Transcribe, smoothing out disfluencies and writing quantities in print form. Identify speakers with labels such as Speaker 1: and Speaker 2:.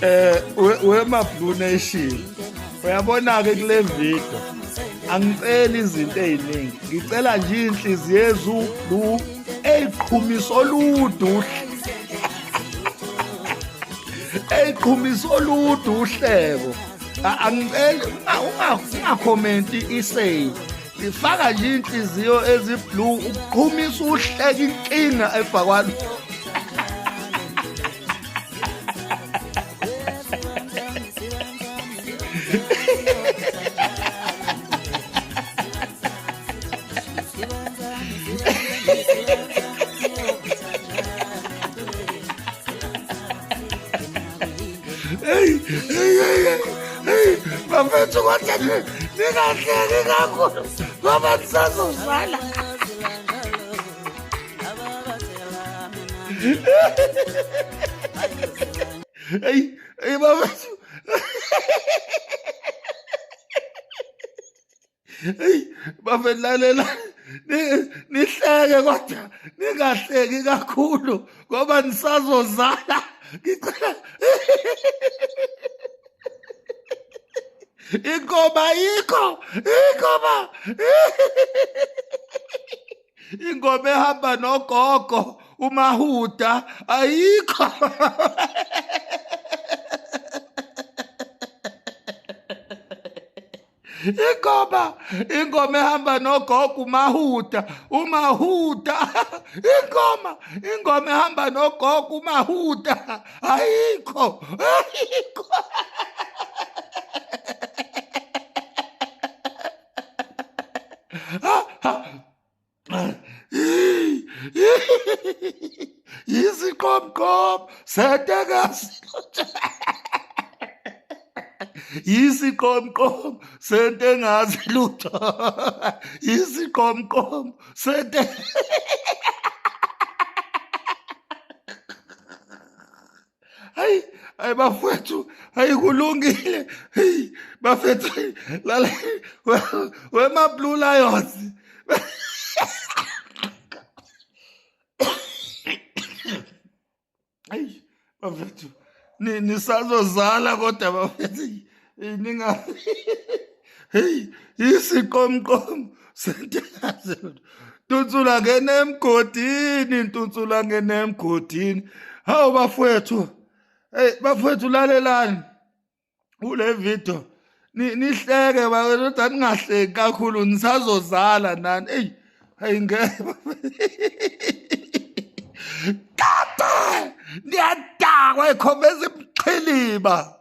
Speaker 1: Wema Blue Nation, uyabona ke kule video angiceli izinto eziningi, ngicela nje inhliziyo ezu-blue eyiqhumisa olude, eyiqhumisa olude uhleko. Angiceli ungakhomenti isay, ifaka nje inhliziyo ezi-blue ukuqhumisa uhleko, inkinga efakwa. Hey, hey, hey, hey, bafethu, kodwa ningahleki kakhulu ngoba nisazozala. Hey, hey, bafethu. Hey, bafethu, lalela, nihleke kodwa ningahleki kakhulu ngoba nisazozala. Ngicela ingoma ayikho, ingoma ehamba nogogo uMahuda ayikho. Ingoma ehamba nogogo uMahuda, uMahuda, ingoma ehamba nogogo uMahuda ayikho, ayikho. Yisiqomqom setekasi, yisiqomqom sento engazi lutho, yisiqomqom sente. Hayi, hayi bafowethu, hayi, kulungile. Hey bafethu, lala wema Blue Lions. Hayi bafethu, nisazozala kodwa bafethu, ninga, hey, isiqomqom sentekazi. Ntunsula ngene emgodini, ntunsula ngene emgodini. Hawu bafowethu, hey bafowethu, lalelani kule video, nihleke kodwa ningahleki kakhulu, nisazozala nani. Eyi, hayi ngeke kade niyadakwa, ikhombeza imxhiliba.